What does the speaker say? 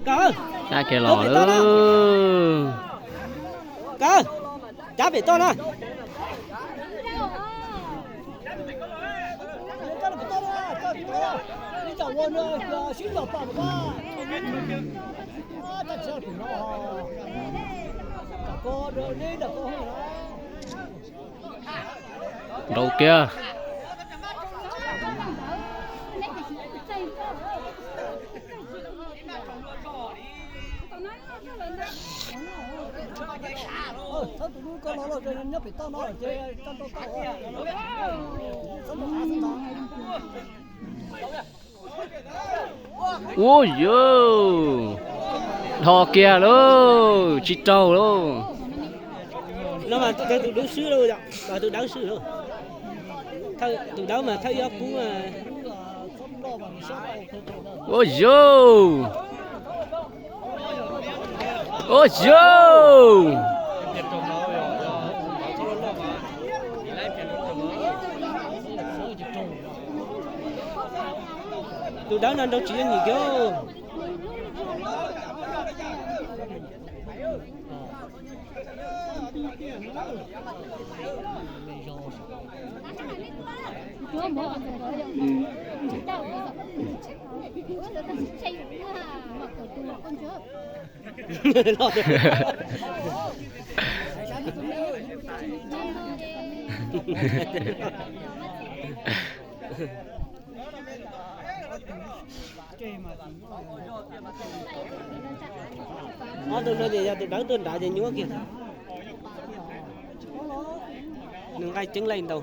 Kav kiag los lawm. Kav, cav pem toj na. Nrau kiag. Ua yus, dhos kiag lauj, tsis raug lauj. No mas tus dawb swb lauj, tus dawb swb lauj. Tus dawb mas thawj yob kub. Ua yus, ua yus. Tus dawb no nrau tsis yooj yim kiag. Ob tug no ces yog tus dawb tuaj nrad ces nyuaj kiag. Nws nqaij ceeb laij ntau.